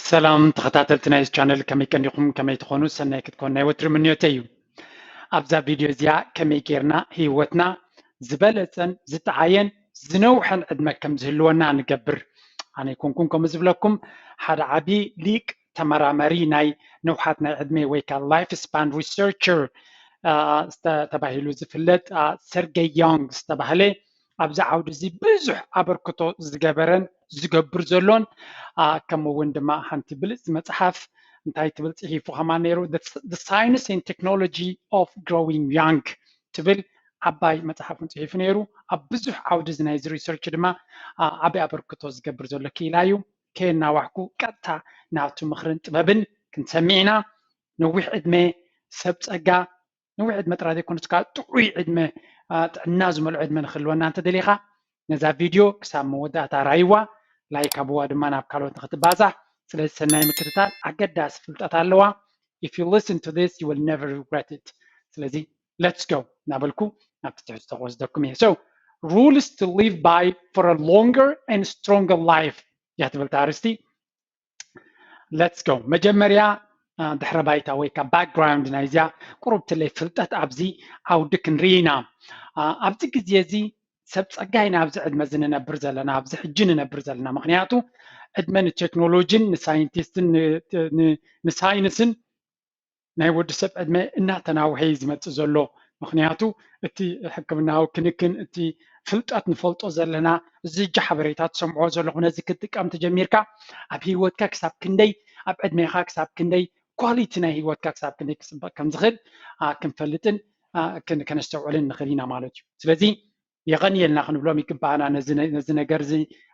ሰላም ተኸታተልቲ ናይዚ ቻነል፣ ከመይ ቀኒኹም? ከመይ ትኾኑ? ሰናይ ክትኮኑ ናይ ወትሪ ምንዮተይ እዩ። ኣብዛ ቪድዮ እዚኣ ከመይ ጌርና ህይወትና ዝበለጸን ዝጠዓየን ዝነውሐን ዕድመ ከም ዝህልወና ንገብር። ኣነ ኣይኮንኩን ከምኡ ዝብለኩም፣ ሓደ ዓቢ ሊቅ ተመራመሪ ናይ ነውሓት ናይ ዕድመ ወይ ከዓ life span researcher ተባሂሉ ዝፍለጥ ሰርጌይ ዮንግ ዝተባህለ ኣብዚ ዓውዲ እዚ ብዙሕ ኣበርክቶ ዝገበረን ዝገብር ዘሎን ከምኡ እውን ድማ ሓንቲ ብልፅቲ መፅሓፍ እንታይ ትብል ፅሒፉ ከማን ነይሩ? The Science and Technology of Growing Young ትብል ዓባይ መፅሓፍ እውን ፅሒፉ ነይሩ። ኣብ ብዙሕ ዓውዲ እዚ ናይዚ research ድማ ዓቢ ኣበርክቶ ዝገብር ዘሎ ክኢላ እዩ። ከየናዋሕኩ ቀጥታ ናቱ ምኽርን ጥበብን ክንሰምዕ ኢና። ነዊሕ ዕድመ፣ ሰብ ፀጋ፣ ነዊሕ ዕድመ ጥራይ ዘይኮነስ ከዓ ጥዑይ ዕድመ፣ ጥዕና ዝመልኦ ዕድመ ንክህልወና እንተደሊኻ ነዛ ቪድዮ ክሳብ መወዳእታ ራይዋ፣ ላይክ ኣብዋ ድማ ናብ ካልኦት ንክትባዛሕ። ስለዚ ሰናይ ምክትታል። ኣገዳሲ ፍልጠት ኣለዋ። If you listen to this, you will never regret it። ስለዚ let's go እናበልኩ ናብቲ ትሕዝቶ ክወስደኩም እየ። So rules to live by for a longer and stronger life እያ ትብል ኣርእስቲ። Let's go። መጀመርያ ድሕረ ባይታ ወይ ከዓ background ናይዚኣ ቁሩብ ትለይ ፍልጠት ኣብዚ ዓውዲ ክንርኢ ኢና። ኣብዚ ግዜ እዚ ሰብ ፀጋ ኢና ኣብዚ ዕድመ እዚ ንነብር ዘለና፣ ኣብዚ ሕጂ ንነብር ዘለና። ምክንያቱ ዕድመ ንቴክኖሎጂን ንሳይንቲስትን ንሳይንስን ናይ ወዲ ሰብ ዕድመ እናተናውሐ እዩ ዝመፅእ ዘሎ። ምክንያቱ እቲ ሕክምናዊ ክንክን፣ እቲ ፍልጠት ንፈልጦ ዘለና፣ እዚ እጃ ሓበሬታ ትሰምዖ ዘለኹ ነዚ ክትጥቀም ተጀሚርካ ኣብ ህይወትካ ክሳብ ክንደይ፣ ኣብ ዕድሜኻ ክሳብ ክንደይ፣ ኳሊቲ ናይ ህይወትካ ክሳብ ክንደይ ክፅበቅ ከም ዝኽእል ክንፈልጥን ከነስተውዕልን ንኽእል ኢና ማለት እዩ። ስለዚ የቐንየልና ክንብሎም ይግባኣና። ነዚ ነገር እዚ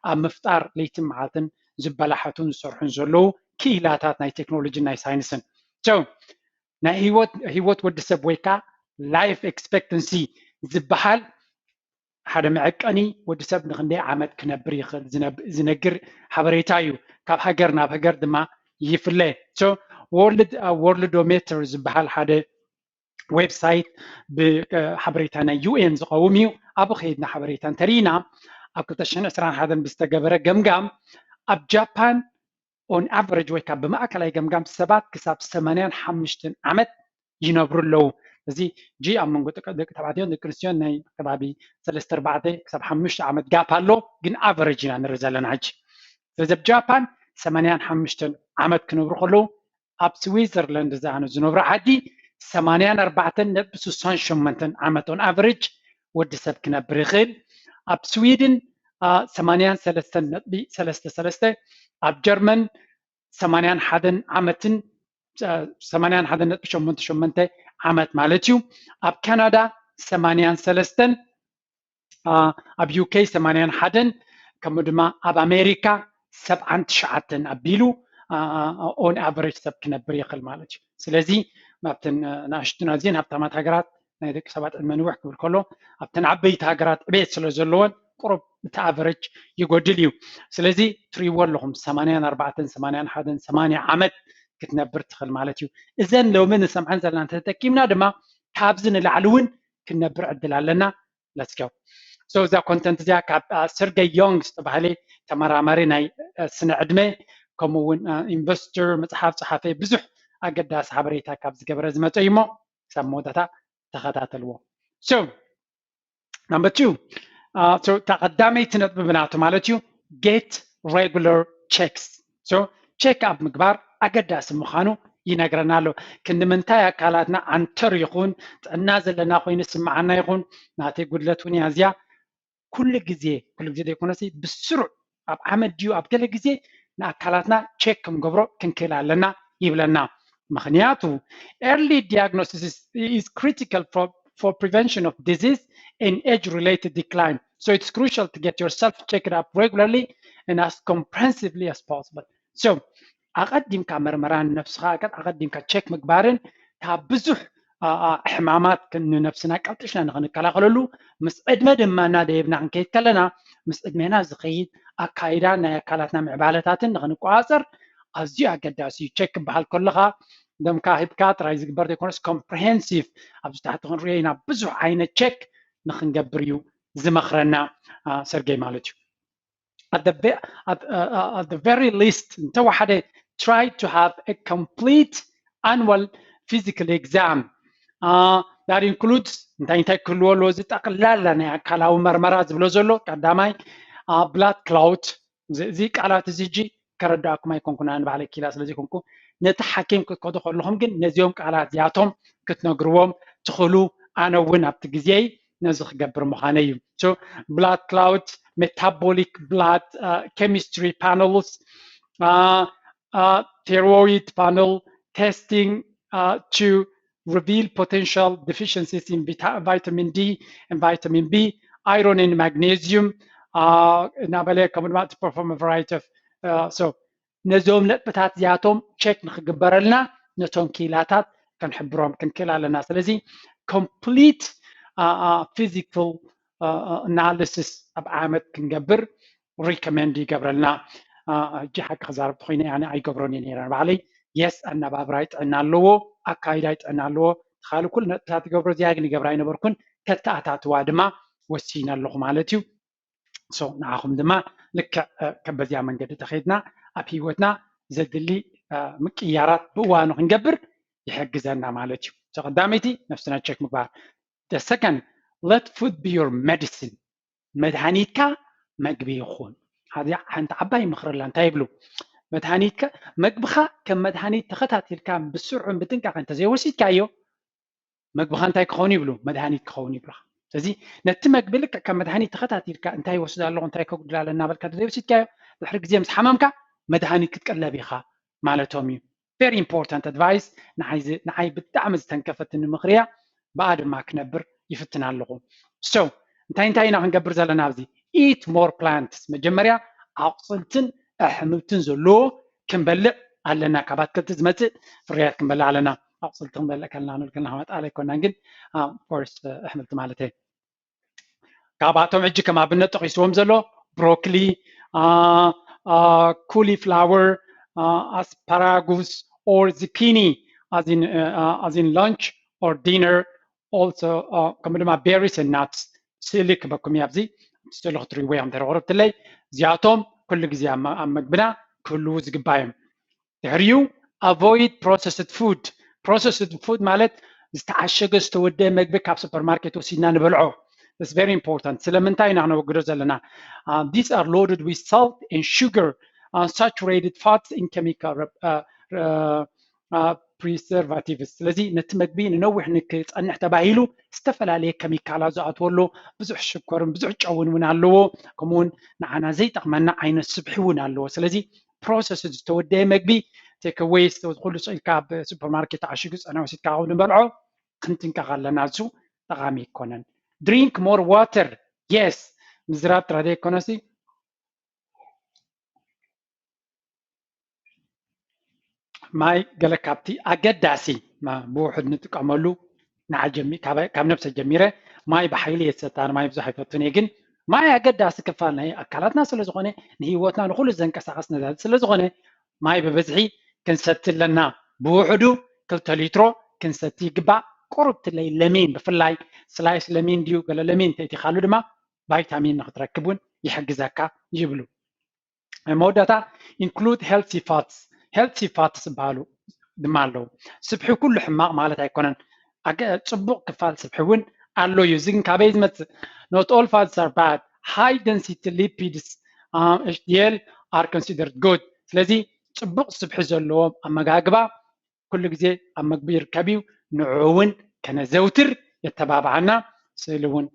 ኣብ ምፍጣር ለይትን መዓልትን ዝበላሓቱን ዝሰርሑን ዘለዉ ክኢላታት ናይ ቴክኖሎጂን ናይ ሳይንስን። So ናይ ህይወት ወዲ ሰብ ወይ ከዓ life expectancy ዝበሃል ሓደ መዐቀኒ ወዲ ሰብ ንክንደይ ዓመት ክነብር ይኽእል ዝነግር ሓበሬታ እዩ። ካብ ሃገር ናብ ሃገር ድማ ይፍለ። So Worldometer ዝበሃል ሓደ ዌብሳይት ብሓበሬታ ናይ ዩ ኤን ዝቐውም እዩ። ኣብኡ ከይድና ሓበሬታ እንተሪኢና ኣብ ክልተ ሽሕን ዕስራን ሓደን ብዝተገበረ ገምጋም ኣብ ጃፓን on average ወይ ከዓ ብማእከላይ ገምጋም ሰባት ክሳብ ሰማንያን ሓሙሽተን ዓመት ይነብሩ ኣለዉ። እዚ ጂ ኣብ መንጎ ደቂ ተባዕትዮን ደቂ ኣንስትዮን ናይ ከባቢ ሰለስተ ኣርባዕተ ክሳብ ሓሙሽተ ዓመት ጋፕ ኣሎ፣ ግን ኣቨሬጅ ኢና ንርኢ ዘለና ሕጂ። ስለዚ ኣብ ጃፓን ሰማንያን ሓሙሽተን ዓመት ክነብሩ ከለዉ ኣብ ስዊዘርላንድ እዛ ኣነ ዝነብሮ ዓዲ ሰማንያን ኣርባዕተን ነጥቢ ስሳን ሸሞንተን ዓመት on average ወዲ ሰብ ክነብር ይኽእል። ኣብ ስዊድን ሰማንያን ሰለስተን ነጥቢ ሰለስተ ሰለስተ፣ ኣብ ጀርመን ሰማንያን ሓደን ዓመትን ሰማንያን ሓደን ነጥቢ ሸሞንተ ሸሞንተ ዓመት ማለት እዩ። ኣብ ካናዳ ሰማንያን ሰለስተን፣ ኣብ ዩ ኬ ሰማንያን ሓደን፣ ከምኡ ድማ ኣብ ኣሜሪካ ሰብዓን ትሽዓተን ኣቢሉ on average ሰብ ክነብር ይኽእል ማለት እዩ። ስለዚ ኣብተን ንኣሽቱን ኣዝየን ሃብታማት ሃገራት ናይ ደቂ ሰባት ዕድመ ንውሕ ክብል ከሎ ኣብተን ዓበይቲ ሃገራት ዕቤት ስለ ዘለወን ቁሩብ እቲ ኣቨሬጅ ይጎድል እዩ። ስለዚ ትሪእዎ ኣለኹም ሰማንያን ኣርባዕተን ሰማንያን ሓደን ሰማንያ ዓመት ክትነብር ትኽእል ማለት እዩ። እዘን ሎሚ ንሰምዐን ዘለና እንተተጠቂምና ድማ ካብዚ ንላዕሊ እውን ክንነብር ዕድል ኣለና። Let's go። So እዛ ኮንተንት እዚኣ ካብ ሰርገይ ዮንግ ዝተባህለ ተመራማሪ ናይ ስነ ዕድመ ከምኡ እውን ኢንቨስተር መፅሓፍ ፀሓፈ ብዙሕ ኣገዳሲ ሓበሬታ ካብ ዝገበረ ዝመፀ እዩ እሞ ክሳብ መወዳእታ ተኸታተልዎ። So number two፣ እታ ቀዳመይቲ ነጥቢ ብናቱ ማለት እዩ get regular checks። So ቸክ ኣብ ምግባር ኣገዳሲ ምዃኑ ይነግረና ኣሎ። ክንዲ ምንታይ ኣካላትና ዓንተር ይኹን ጥዕና ዘለና ኮይኑ ስምዓና ይኹን ናተይ ጉድለት እውን እያ እዚኣ ኩሉ ግዜ ኩሉ ግዜ ዘይኮነሲ ብስሩዕ ኣብ ዓመት ድዩ ኣብ ገለ ግዜ ንኣካላትና ቸክ ክንገብሮ ክንክእል ኣለና ይብለና። ምክንያቱ early diagnosis is critical for prevention of disease and age related decline. So it's crucial to get yourself checked up regularly and as comprehensively as possible. So ኣቐዲምካ መርመራ ንነብስኻ ኣቐዲምካ ቸክ ምግባርን ካብ ብዙሕ ሕማማት ንነብስና ቀልጢፍና ንክንከላኸለሉ ምስ ዕድመ ድማ እናደየብና ክንከይድ ከለና ምስ ዕድሜና ዝኸይድ ኣካይዳ ናይ ኣካላትና ምዕባለታትን ንክንቆፃፀር ኣዝዩ ኣገዳሲ እዩ። ቸክ ክበሃል ከለካ ደምካ ሂብካ ጥራይ ዝግበር ዘይኮነስ ኮምፕሪሄንሲቭ ኣብዚ ታሕቲ ክንሪኦ ኢና ብዙሕ ዓይነት ቸክ ንክንገብር እዩ ዝመኽረና ሰርገይ ማለት እዩ። At the very least እንተወሓደ try to have a complete annual physical exam. Uh, that includes እንታይ እንታይ ክህልዎ ኣለዎ? እዚ ጠቕላላ ናይ ኣካላዊ መርመራ ዝብሎ ዘሎ ቀዳማይ፣ uh, blood clot። እዚ ቃላት እዚ ሕጂ ከረዳእኩም ኣይኮንኩን፣ ኣነ ባዕለይ ኪላ ስለ ዘይኮንኩ፣ ነቲ ሓኪም ክትከዱ ከለኹም ግን ነዚኦም ቃላት እዚኣቶም ክትነግርዎም ትኽእሉ። ኣነ እውን ኣብቲ ግዜይ ነዚ ክገብር ምዃነይ እዩ። So blood clot, metabolic blood, uh, chemistry panels, uh, uh, thyroid panel testing, uh, to reveal potential deficiencies in vita- vitamin D and vitamin B, iron and magnesium, uh, እናበለ ከምኡ ድማ to perform a variety of, uh, so ነዞም ነጥብታት እዚኣቶም ቸክ ንክግበረልና ነቶም ክኢላታት ክንሕብሮም ክንክእል ኣለና። ስለዚ complete physical analysis ኣብ ዓመት ክንገብር ሪኮመንድ ይገብረልና። ሕጂ ሓቂ ክዛረብ ተኮይነ ኣነ ኣይገብሮን እየ ነይረ ባዕለይ። የስ፣ ኣነባብራይ ጥዕና ኣለዎ፣ ኣካይዳይ ጥዕና ኣለዎ። ተኻሊ ኩሉ ነጥብታት ይገብሮ እዚኣ ግን ይገብራ ኣይነበርኩን። ከተኣታትዋ ድማ ወሲነ ኣለኹ ማለት እዩ። So ንዓኹም ድማ ልክዕ ከም በዚኣ መንገዲ ተኸይድና ኣብ ህይወትና ዘድሊ ምቅያራት ብእዋኑ ክንገብር ይሕግዘና ማለት እዩ። So ቀዳመይቲ ነፍስና ቸክ ምግባር። The second, let food be your medicine. መድሃኒትካ መግቢ ይኹን። ሓንቲ ዓባይ ምኽሪ ኣላ። እንታይ ይብሉ? መድሃኒትካ፣ መግብኻ ከም መድሃኒት ተኸታቲልካ ብስሩዕን ብጥንቃቐ እንተዘይወሲድካዮ፣ መግብኻ እንታይ ክኸውን ይብሉ? መድሃኒት ክኸውን ይብሉኻ። ስለዚ ነቲ መግቢ ልክዕ ከም መድሃኒት ተኸታቲልካ እንታይ ይወስድ ኣለኹ፣ እንታይ ከጉድል ኣለና እናበልካ እንተዘይወሲድካዮ፣ ድሕሪ ግዜ ምስ ሓመምካ መድሃኒት ክትቅለብ ኢኻ ማለቶም እዩ። Very important advice። ንዓይ ዝ- ንዓይ ብጣዕሚ ዝተንከፈትኒ ምኽሪ እያ። ብኣ ድማ ክነብር ይፍትን ኣለኹ። So እንታይ እንታይ ኢና ክንገብር ዘለና ኣብዚ? Eat more plants። መጀመርያ ኣቑፅልትን ኣሕምልትን ዘለዎ ክንበልዕ ኣለና። ካብ ኣትክልቲ ዝመፅእ ፍርያት ክንበልዕ ኣለና። ኣቑፅልቲ ክንበልዕ ከለና ንብል ከለና ከማጣል ኣይኮናን፣ ግን ኮርስ ኣሕምልቲ ማለት እየ። ካብኣቶም ሕጂ ከም ኣብነት ጠቂስዎም ዘሎ ብሮኮሊ፣ ኩሊፍላወር፣ ኣስፓራጉስ or ዚኪኒ as in, uh, as in lunch or dinner, also ከምኡ ድማ berries and nuts። ስእሊ ክበኩም እየ ኣብዚ፣ ስእሊ ክትርእይዎ እዮም ተረቆረብትለይ። እዚኣቶም ኩሉ ግዜ ኣብ መ- ኣብ መግብና ክህልዉ ዝግባዮም። ድሕሪኡ avoid processed food። Processed food ማለት ዝተዓሸገ ዝተወደአ መግቢ ካብ ሱፐርማርኬት ወሲድና ንበልዖ። It's very important። ስለምንታይ ኢና ክነወግዶ ዘለና? Uh, these are loaded with salt and sugar, uh, saturated fats and chemical uh, uh, uh, preservatives። ስለዚ ነቲ መግቢ ንነዊሕ ንክፀንሕ ተባሂሉ ዝተፈላለየ ኬሚካላት ዝኣትወሉ፣ ብዙሕ ሽኮርን ብዙሕ ጨውን እውን ኣለዎ። ከምኡውን ንዓና ዘይጠቕመና ዓይነት ስብሒ እውን ኣለዎ። ስለዚ ፕሮሰስ ዝተወደአ መግቢ ቴክወይ ኩሉ ስኢልካ ኣብ ሱፐርማርኬት ተዓሽጉ ፀና ወሲድካ ንበልዖ ክንጥንቀቕ ኣለና። እሱ ጠቓሚ ኣይኮነን። Drink more water። የስ፣ ምዝራብ ጥራሕ ዘይኮነሲ ማይ ገለ ካብቲ ኣገዳሲ ብውሑድ ንጥቀመሉ ካብ ነብሰ ጀሚረ ማይ ብሓይሊ የሰታ። ማይ ብዙሕ ኣይፈቱን እየ፣ ግን ማይ ኣገዳሲ ክፋል ናይ ኣካላትና ስለዝኾነ ንህይወትና ንኩሉ ዘንቀሳቐስ ነዳዲ ስለዝኾነ ማይ ብብዝሒ ክንሰቲ ኣለና። ብውሕዱ ክልተ ሊትሮ ክንሰቲ ይግባእ። ቁሩብ ትለይ ለሚን፣ ብፍላይ ስላይስ ለሚን ድዩ ገለ ለሚን ተእቲኻሉ ድማ ቫይታሚን ንክትረክብ እውን ይሕግዘካ ይብሉ። መወዳእታ include healthy fats። Healthy fats ዝበሃሉ ድማ ኣለዉ። ስብሒ ኩሉ ሕማቕ ማለት ኣይኮነን። ጽቡቕ ክፋል ስብሒ እውን ኣሎ እዩ። እዚ ግን ካበይ ዝመጽእ? Not all fats are bad. High density lipids, uh, H D L, are considered good። ስለዚ ጽቡቕ ስብሒ ዘለዎ ኣመጋግባ ኩሉ ግዜ ኣብ መግቢ ይርከብ እዩ። ንዑ እውን ከነዘውትር የተባብዓና። ስእሊ እውን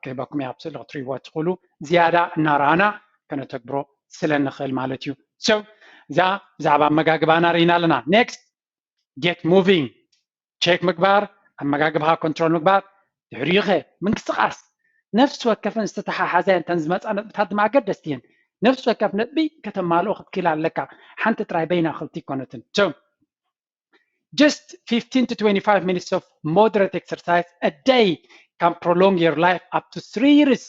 ክህበኩም እያ፣ ኣብ ስእሊ ክትሪእዎ ትኽእሉ። ዝያዳ እናረኣና ከነተግብሮ ስለ ንኽእል ማለት እዩ። So እዛ ብዛዕባ ኣመጋግባና ርኢና ኣለና። Next, get moving። ቸክ ምግባር፣ ኣመጋግባኻ ኮንትሮል ምግባር። ድሕሪኡ ኸ ምንቅስቓስ። ነፍሲ ወከፈን ዝተተሓሓዘ እንተን ዝመፃ ነጥብታት ድማ ኣገደስቲ እየን። ነፍሲ ወከፍ ነጥቢ ከተማልኦ ክትክእል ኣለካ። ሓንቲ ጥራይ በይና ክልቲ ኣይኮነትን። So just fifteen to twenty-five minutes of moderate exercise a day can prolong your life up to three years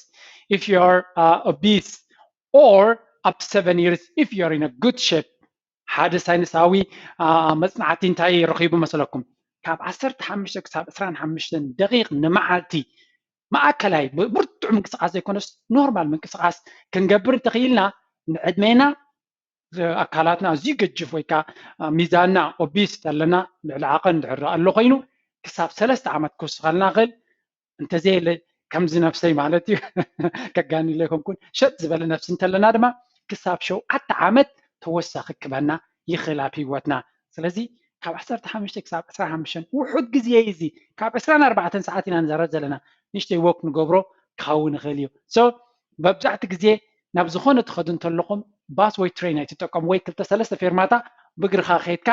if you are uh, obese, or up to seven years if you are in a good shape. ሓደ ሳይንሳዊ መፅናዕቲ እንታይ ረኺቡ መስለኩም? ካብ ዓሰርተ ሓሙሽተ ክሳብ ዕስራን ሓሙሽተን ደቂቕ ንመዓልቲ ማእከላይ ብርቱዕ ምንቅስቃስ ዘይኮነስ ኖርማል ምንቅስቃስ ክንገብር እንተኽኢልና ንዕድሜና ኣካላትና ኣዝዩ ገጅፍ ወይ ከዓ ሚዛንና ኦቢስ ኣለና፣ ልዕሊ ዓቐን ድሕር ኣሎ ኮይኑ ክሳብ ሰለስተ ዓመት ክውስኸልና ክእል። እንተዘየለ ከምዚ ነፍሰይ ማለት እዩ ከጋንለ ይኮንኩን ሸጥ ዝበለ ነፍሲ እንተለና ድማ ክሳብ ሸውዓተ ዓመት ተወሳኺ ክበና ይኽእል ኣብ ህይወትና። ስለዚ ካብ ዓሰርተ ሓሙሽተ ክሳብ ዕስራን ሓሙሽተን ውሑድ ግዜ እዩ። እዚ ካብ ዕስራን ኣርባዕተን ሰዓት ኢና ንዛረብ ዘለና። ንእሽተይ ወክ ንገብሮ ክኸውን ይኽእል እዩ። So መብዛሕቲ ግዜ ናብ ዝኾነ ትኸዱ እንተለኹም ባስ ወይ ትሬን ኣይትጠቀሙ፣ ወይ ክልተ ሰለስተ ፌርማታ ብእግርኻ ከይድካ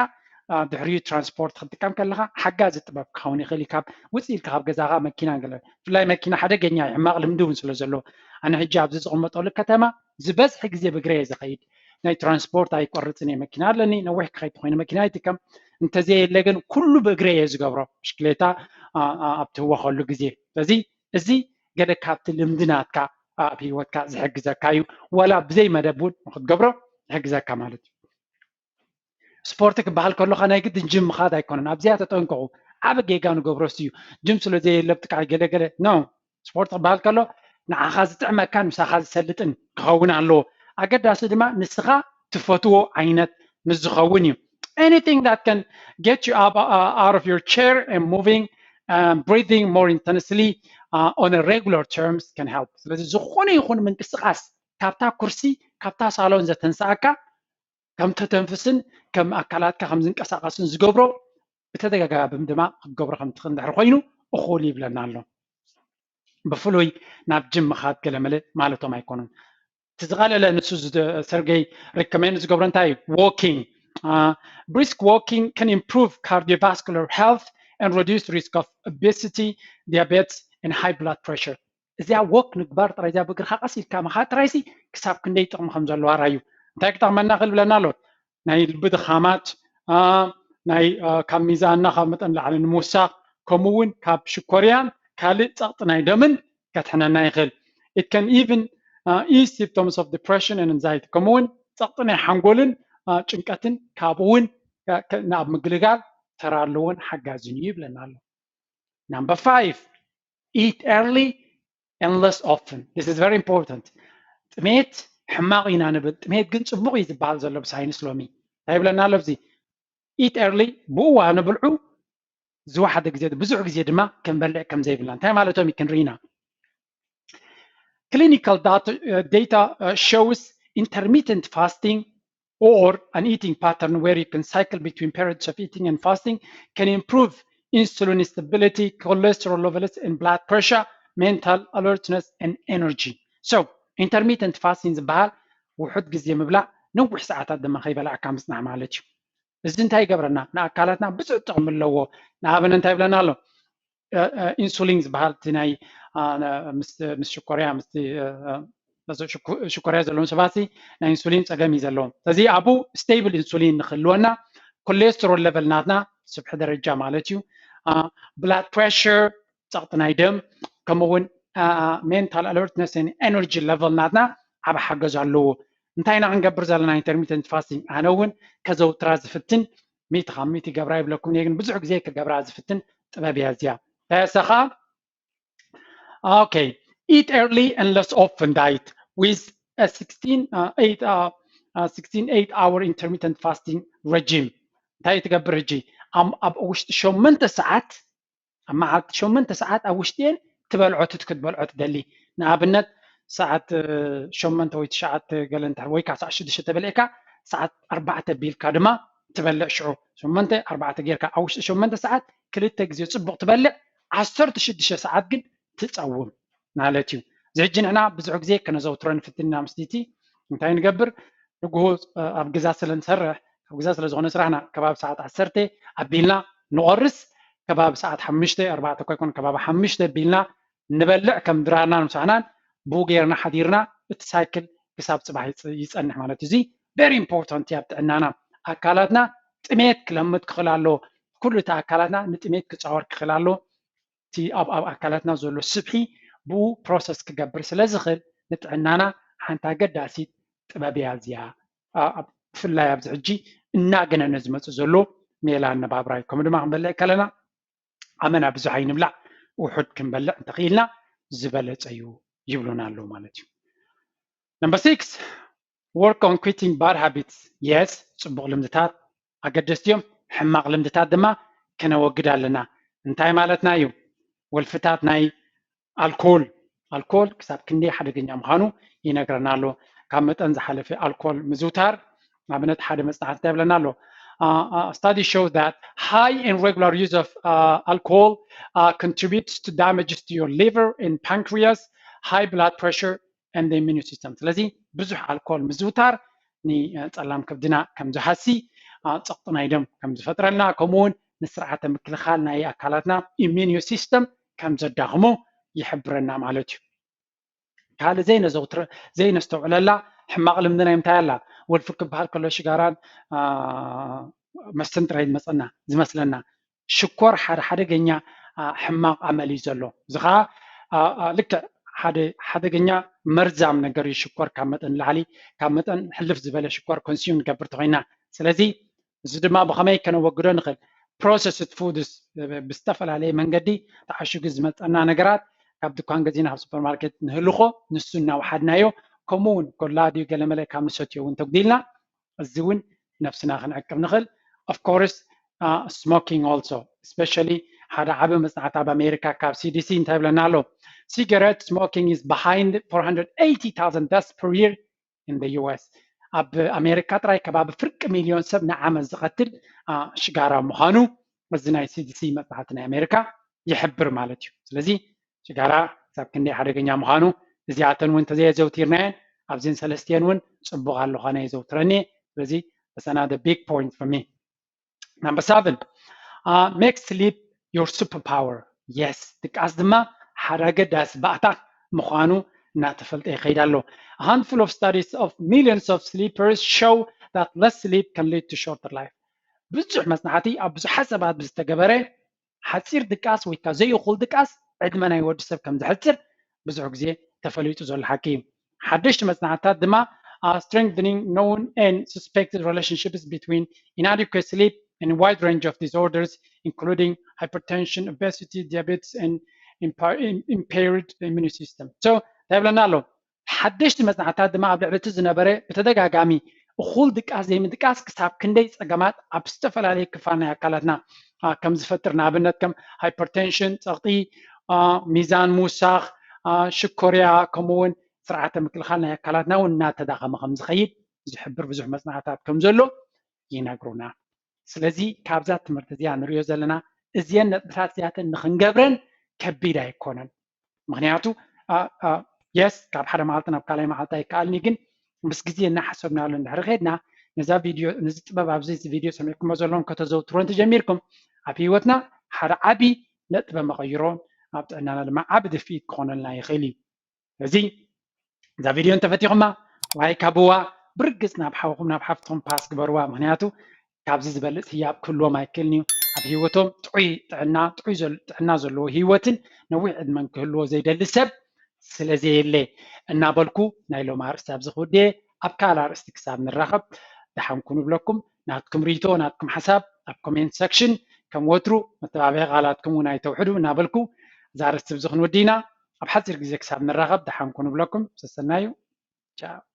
ድሕሪኡ ትራንስፖርት ክትጥቀም ከለኻ ሓጋዚ ጥበብ ክኸውን ይኽእል እዩ። ካብ ውፅእ ኢልካ ካብ ገዛኻ መኪና ገለ ብፍላይ መኪና ሓደገኛ እዩ፣ ሕማቕ ልምዲ እውን ስለ ዘለዎ። ኣነ ሕጂ ኣብዚ ዝቕመጠሉ ከተማ ዝበዝሐ ግዜ ብእግረ እየ ዝኸይድ። ናይ ትራንስፖርት ኣይቆርፅን እየ፣ መኪና ኣለኒ፣ ነዊሕ ክኸይድ ተኮይነ መኪና ኣይጥቀም። እንተዘየለ ግን ኩሉ ብእግረ እየ ዝገብሮ፣ ብሽክሌታ ኣብቲ ህወኸሉ ግዜ። ስለዚ እዚ ገለ ካብቲ ልምዲ ናትካ ኣብ ህይወትካ ዝሕግዘካ እዩ። ዋላ ብዘይ መደብ እውን ንክትገብሮ ይሕግዘካ ማለት እዩ። ስፖርት ክበሃል ከሎካ ናይ ግድን ጅም ምኻድ ኣይኮነን። ኣብዚኣ ተጠንቀቑ። ዓቢ ጌጋ ንገብሮስ እዩ። ጅም ስለ ዘየለ ብጥቃ ገለ ገለ፣ no። ስፖርት ክበሃል ከሎ ንዓኻ ዝጥዕመካን ምሳኻ ዝሰልጥን ክኸውን ኣለዎ። ኣገዳሲ ድማ ንስኻ ትፈትዎ ዓይነት ምስ ዝኸውን እዩ። Anything that can get you up, uh, out of your chair and moving, um, breathing more intensely, uh, on a regular terms can help. ስለዚ ዝኾነ ይኹን ምንቅስቃስ ካብታ ኩርሲ ካብታ ሳሎን ዘተንስኣካ ከም ተተንፍስን ከም ኣካላትካ ከም ዝንቀሳቐስን ዝገብሮ ብተደጋጋሚ ድማ ክትገብሮ ከም ትኽእል እንድሕር ኮይኑ እኹል ይብለና ኣሎ። ብፍሉይ ናብ ጅም ምኻድ ገለመለ ማለቶም ኣይኮኑን። እቲ ዝቐለለ ንሱ ሰርገይ ሪኮሜንድ ዝገብሮ እንታይ እዩ? Walking. Brisk walking can improve cardiovascular health and reduce risk of obesity, diabetes, and high blood pressure. እዚኣ ወክ ንግባር ጥራይ፣ እዚኣ ብእግርካ ቀስ ኢልካ ምኻድ ጥራይሲ ክሳብ ክንደይ ጥቕሚ ከም ዘለዋ ራዩ። እንታይ ክጠቕመና ክእል ብለና ኣሎ? ናይ ልቢ ድኻማት፣ ናይ ካብ ሚዛንና ካብ መጠን ላዕሊ ንምውሳኽ፣ ከምኡ እውን ካብ ሽኮርያን ካልእ ጸቕጢ ናይ ደምን ከድሕነና ይኽእል። It can even ease symptoms of depression and anxiety. ከምኡ እውን ጸቕጢ ናይ ሓንጎልን ጭንቀትን ካብኡ እውን ናብ ምግልጋል ተራ ኣለዎን ሓጋዝን እዩ ይብለና ኣሎ። Number five, eat early and less often. This is very important. ጥሜት ሕማቕ ኢና ንብል፣ ጥሜት ግን ጽቡቕ እዩ ዝበሃል ዘሎ ብሳይንስ ሎሚ። እንታይ ይብለና ኣሎ ኣብዚ? Eat early፣ ብእዋኑ ብልዑ፣ ዝወሓደ ግዜ፣ ብዙሕ ግዜ ድማ ክንበልዕ ከም ዘይብልና። እንታይ ማለቶም እዩ ክንርኢና። Clinical data, uh, data uh, shows intermittent fasting or an eating pattern where you can cycle between periods of eating and fasting can improve insulin stability, cholesterol levels, and blood pressure, mental alertness, and energy. So, intermittent fasting ዝበሃል ውሑድ ግዜ ምብላዕ ነዊሕ ሰዓታት ድማ ከይበላዕካ ምጽናሕ ማለት እዩ። እዚ እንታይ ይገብረና? ንኣካላትና ብዙሕ ጥቕሚ ኣለዎ። ንኣብነት እንታይ ይብለና ኣሎ? ኢንሱሊን ዝበሃል እቲ ናይ ምስ ሽኮርያ ምስ ሽኮርያ ዘለዎም ሰባት ናይ ኢንሱሊን ፀገም እዩ ዘለዎም። ስለዚ ኣብኡ ስቴብል ኢንሱሊን ንክህልወና ኮሌስትሮል ለቨል ናትና ስብሒ ደረጃ ማለት እዩ፣ ብላድ ፕሬሽር፣ ፀቕጢ ናይ ደም፣ ከምኡ እውን ሜንታል ኣለርትነስ ኤነርጂ ለቨል ናትና ዓብ ሓገዝ ኣለዎ። እንታይ ኢና ክንገብር ዘለና? ኢንተርሚተንት ፋስቲንግ ኣነ እውን ከዘውትራ ዝፍትን ሚእቲ ካብ ሚእቲ ይገብራ ይብለኩም እየ፣ ግን ብዙሕ ግዜ ክገብራ ዝፍትን ጥበብ እያ እዚኣ። እንታይ ኣሰኻ? Okay, eat early and less often diet with a sixteen, uh, eight, uh, uh, sixteen eight hour intermittent fasting regime. እንታይ ትገብር ሕጂ? ኣብ ውሽጢ ሸመንተ ሰዓት፣ ኣብ መዓልቲ ሸመንተ ሰዓት ኣብ ውሽጢ እየን ትበልዖ፣ እቲ ክትበልዖ ትደሊ። ንኣብነት ሰዓት ሸመንተ ወይ ትሽዓተ ገለ እንተ ወይ ከዓ ሰዓት ሽዱሽተ ተበሊዕካ ሰዓት ኣርባዕተ ቢልካ ድማ ትበልዕ። ሽዑ ሸመንተ ኣርባዕተ ጌርካ ኣብ ውሽጢ ሸመንተ ሰዓት ክልተ ግዜ ጽቡቕ ትበልዕ፣ ዓሰርተ ሽዱሽተ ሰዓት ግን ትጸውም ማለት እዩ። እዚ ሕጂ ንሕና ብዙሕ ግዜ ከነዘውትሮ ንፍትን ኢና። ምስቲ እንታይ ንገብር? ንግሆ ኣብ ገዛ ስለ ንሰርሕ፣ ኣብ ገዛ ስለ ዝኾነ ስራሕና ከባቢ ሰዓት ዓሰርተ ኣቢልና ንቆርስ፣ ከባቢ ሰዓት ሓሙሽተ ኣርባዕተ እኳ ይኮን ከባቢ ሓሙሽተ ኣቢልና ንበልዕ፣ ከም ድራርናን ምሳሕናን ብኡ ገይርና ሓዲርና እቲ ሳይክል ክሳብ ጽባሕ ይጸንሕ ማለት እዩ። እዚ ቨሪ ኢምፖርታንት እዩ ኣብ ጥዕናና። ኣካላትና ጥሜት ክለምድ ክኽእል ኣለዎ። ኩሉ እቲ ኣካላትና ንጥሜት ክጻወር ክኽእል ኣለዎ። እቲ ኣብ ኣብ ኣካላትና ዘሎ ስብሒ ብኡ ፕሮሰስ ክገብር ስለ ዝኽእል ንጥዕናና ሓንቲ ኣገዳሲት ጥበብ እያ እዚኣ። ብፍላይ ኣብዚ ሕጂ እናገነነ ዝመፅእ ዘሎ ሜላ ኣነባብራ እዩ። ከምኡ ድማ ክንበልዕ ከለና ኣመና ብዙሕ ኣይንብላዕ፣ ውሑድ ክንበልዕ እንተኽኢልና ዝበለፀ እዩ ይብሉና ኣለዉ ማለት እዩ። ነምበር ሲክስ፣ Work on quitting bad habits. Yes, ፅቡቕ ልምድታት ኣገደስቲ እዮም። ሕማቕ ልምድታት ድማ ከነወግድ ኣለና። እንታይ ማለትና እዩ? ወልፍታት ናይ ኣልኮል ኣልኮል ክሳብ ክንደይ ሓደገኛ ምዃኑ ይነግረና ኣሎ። ካብ መጠን ዝሓለፈ ኣልኮል ምዝውታር ንኣብነት ሓደ መፅናዕቲ እንታይ ይብለና ኣሎ? Studies show that high and regular use of alcohol contributes to damages to your liver and pancreas, high blood pressure and immune system. ስለዚ ብዙሕ ኣልኮል ምዝውታር ንፀላም ከብድና ከም ዝሃሲ፣ ፀቕጢ ናይ ደም ከም ዝፈጥረልና፣ ከምኡ እውን ንስርዓተ ምክልኻል ናይ ኣካላትና immune system ከም ዘዳኽሞ ይሕብረና ማለት እዩ። ካልእ ዘይነዘውትረ ዘይነስተውዕለላ ሕማቕ ልምዲ ናይ ምንታይ ኣላ? ወልፊ ክበሃል ከሎ ሽጋራን መስተን ጥራይ ዝመፀና ዝመስለና። ሽኮር ሓደ ሓደገኛ ሕማቕ ኣመል እዩ ዘሎ። እዚ ከዓ ልክዕ ሓደ ሓደገኛ መርዛም ነገር እዩ። ሽኮር ካብ መጠን ላዕሊ ካብ መጠን ሕልፍ ዝበለ ሽኮር ኮንሱም ንገብር ተኮይና። ስለዚ እዚ ድማ ብኸመይ ከነወግዶ ንኽእል? Processed foods ብዝተፈላለየ መንገዲ ተዓሽጉ ዝመፀና ነገራት ካብ ድኳን ገዚና ካብ ሱፐርማርኬት ንህልኾ ንሱ እናወሓድናዮ፣ ከምኡ እውን ኮላ ድዩ ገለመለ ካብ ንሰትዮ እውን ተጉዲልና እዚ እውን ነብስና ክንዕቅብ ንኽእል። Of course smoking also, especially ሓደ ዓቢ መጽናዕቲ ኣብ ኣሜሪካ ካብ C D C እንታይ ይብለና ኣሎ? Cigarette smoking is behind four hundred eighty thousand deaths per year in the U S. ኣብ ኣሜሪካ ጥራይ ከባቢ ፍርቂ ሚልዮን ሰብ ንዓመት ዝቐትል ሽጋራ ምዃኑ እዚ ናይ C D C መጽናዕቲ ናይ ኣሜሪካ ይሕብር ማለት እዩ። ስለዚ ሽጋራ ክሳብ ክንደይ ሓደገኛ ምዃኑ እዚኣተን እውን ተዘየዘውቲርናየን ኣብዚን ሰለስቲአን እውን ጽቡቕ ኣለዃነ የዘውትረኒ። ስለዚ that's another big point for me. Number seven, make sleep your superpower. Yes, ድቃስ ድማ ሓደ ኣገዳሲ ባእታ ምዃኑ እናተፈልጠ ይኸይድ ኣሎ። A handful of studies of millions of sleepers show that less sleep can lead to shorter life. ብዙሕ መጽናዕቲ ኣብ ብዙሓት ሰባት ብዝተገበረ ሓፂር ድቃስ ወይ ከዓ ዘይእኹል ድቃስ ዕድመ ናይ ወዲ ሰብ ከም ዘሕፅር ብዙሕ ግዜ ተፈሊጡ ዘሎ ሓቂ እዩ። ሓደሽቲ መፅናዕትታት ድማ strengthening known and suspected relationships between inadequate sleep and wide range of disorders including hypertension, obesity, diabetes and impaired immune system. So እንታይ ይብለና ኣሎ? ሓደሽቲ መፅናዕትታት ድማ ኣብ ልዕሊ እቲ ዝነበረ ብተደጋጋሚ እኹል ድቃስ ዘይምድቃስ ክሳብ ክንደይ ፀገማት ኣብ ዝተፈላለዩ ክፋል ናይ ኣካላትና ከም ዝፈጥር፣ ንኣብነት ከም ሃይፐርቴንሽን፣ ፀቕጢ፣ ሚዛን ምውሳኽ፣ ሽኮርያ፣ ከምኡውን ስርዓተ ምክልኻል ናይ ኣካላትና እውን እናተዳኸመ ከም ዝኸይድ ዝሕብር ብዙሕ መፅናዕትታት ከም ዘሎ ይነግሩና። ስለዚ ካብዛ ትምህርቲ እዚኣ ንሪኦ ዘለና እዚአን ነጥብታት እዚኣተን ንክንገብረን ከቢድ ኣይኮነን። ምክንያቱ የስ ካብ ሓደ መዓልቲ ናብ ካልኣይ መዓልቲ ኣይከኣልን እዩ፣ ግን ምስ ግዜ እናሓሰብናሉ እንድሕሪ ከድና ነዛ ቪድዮ ነዚ ጥበብ ኣብዚ ቪድዮ ሰሚዕኩሞ ዘለኹም ከተዘውትሮ እንተጀሚርኩም ኣብ ህይወትና ሓደ ዓቢ ነጥበ መቐይሮ ኣብ ጥዕናና ድማ ዓቢ ድፍኢት ክኾነልና ይኽእል እዩ። ስለዚ እዛ ቪድዮ እንተፈቲኹማ ላይክ ሃብዋ፣ ብርግፅ ናብ ሓውኹም ናብ ሓፍትኹም ፓስ ግበርዋ። ምክንያቱ ካብዚ ዝበልፅ ህያብ ክህልዎም ኣይክእልን እዩ። ኣብ ህይወቶም ጥዑይ ጥዕና ጥዑይ ጥዕና ዘለዎ ህይወትን ነዊሕ ዕድመን ክህልዎ ዘይደሊ ሰብ ስለ ዘየለ እናበልኩ ናይ ሎም ኣርእስቲ ኣብዚ ክውድየ። ኣብ ካልእ ኣርእስቲ ክሳብ ንራኸብ ደሓን ኩኑ እብለኩም። ናትኩም ርኢቶ ናትኩም ሓሳብ ኣብ ኮሜንት ሰክሽን ከም ወትሩ መተባብዒ ቃላትኩም እውን ኣይተውሕዱ እናበልኩ እዛ ኣርእስቲ ኣብዚ ክንውዲ ኢና። ኣብ ሓፂር ግዜ ክሳብ ንራኸብ ደሓን ኩኑ እብለኩም። ሰሰናዩ። ቻው።